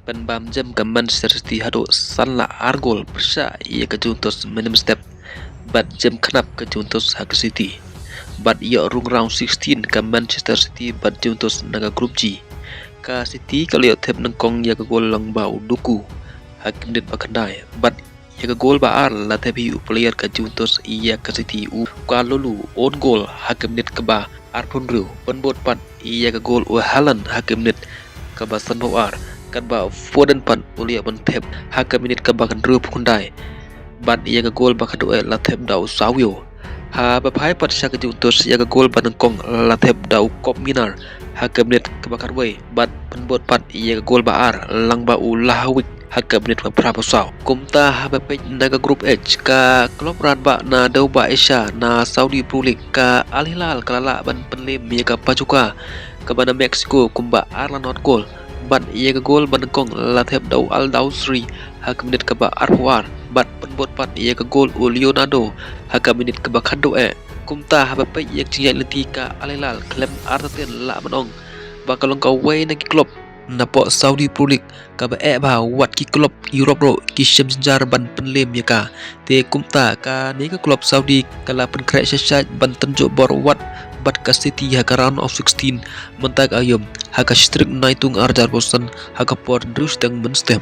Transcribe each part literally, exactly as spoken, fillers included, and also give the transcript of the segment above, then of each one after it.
Pynbam jem ka Manchester City haduh san la ar gol pyrshah ïa ka Juventus mynstep. Bad jem khnap ka Juventus ha ka City. Bad ïoh rung round sixteen ka Manchester City bad Juventus na ka Group G. Ka City ka la ïoh thep nyngkong ïa ka gol lang ba u Doku ha ka minit ba khyndai. Bad ïa ka gol ba ar la thep hi u player ka Juventus ïa ka City u Calulu own goal ha ka minit kaba arphew hynriew. Pynbud pat ïa ka gol u Haaland ha ka minit kaba sanphew ar. Katba Foden pat u la ïoh ban thep ha ka minit kaba hynriewphew khyndai. Bad ïa ka gol ba khatduh eh la thep da u Savio. Haba phai pat sha ka Juventus ïa ka gol ba nyngkong la thep da u Koopmeiners ha ka minit kaba khatwei. Bad pynbud pat ïa ka gol ba ar lang ba u Vlahovic ha ka minit ba phraphew saw. Kumta haba peit na ka Group H ka club radbah na dewbah Asia na Saudi Pro League ka Al Hilal ka la lah ban pynlem ïa ka Pachuca kaba na Mexico kumba ar la nod gol. Bad ïa ka gol ba nyngkong la thep da u Al Dawsri ha ka minit kaba arphew ar. Bad pynbud pat ïa ka gol u Leonardo ha ka minit kaba khatduh eh. Kumta haba peit ïa ka jingïaid lynti ka Al Hilal khlem artatien lah ban ong ba ka long kawei na ki club napoh Saudi Pro League kaba eh bha wat ki club Europe ruh ki shem jynjar ban pynlem ïa ka. Te kumta kane ka club Saudi ka la pynkhreh shai shai ban tynjuh bor wat bad ka City ha ka round of sixteen mynta ka aïom ha ka shi tarik Naitung arhajar arphew san ha ka por hynriew shiteng mynstep.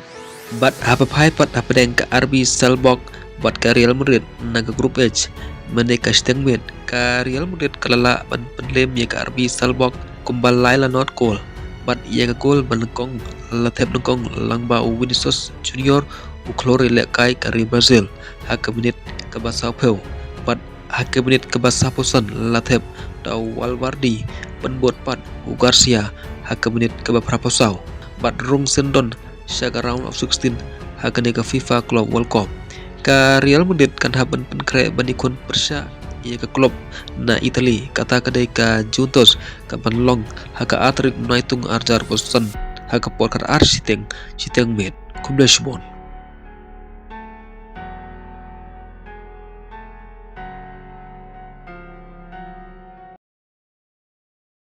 Bad haba phai pat hapdeng ka RB Salzburg bad ka Real Madrid na ka Group H mynne ka shiteng miet, ka Real Madrid ka la lah ban pynlem ïa ka RB Salzburg kumba lai la nod gol. Bad ïa ka gol ba nyngkong la thep nyngkong lang ba u Vinicius Junior u khlur ïalehkai ka ri Brazil ha ka minit kaba sawphew. Bad ha ka minit kaba sawphew san la thep da u Valverde, pynbud pat u Garcia ha ka minit kaba phraphew saw. Bad rung shen don sha ka round of sixteen ha kane ka FIFA Club World Cup. Ka Real Madrid kan hap ban pynkhreh ban ïakhun pyrshah ïa ka club na Italy, kata ka dei ka Juventus, kaban long ha ka ar tarik Naitung arhajar arphew san ha ka por khatar shiteng, shiteng miet. Khublei shibun.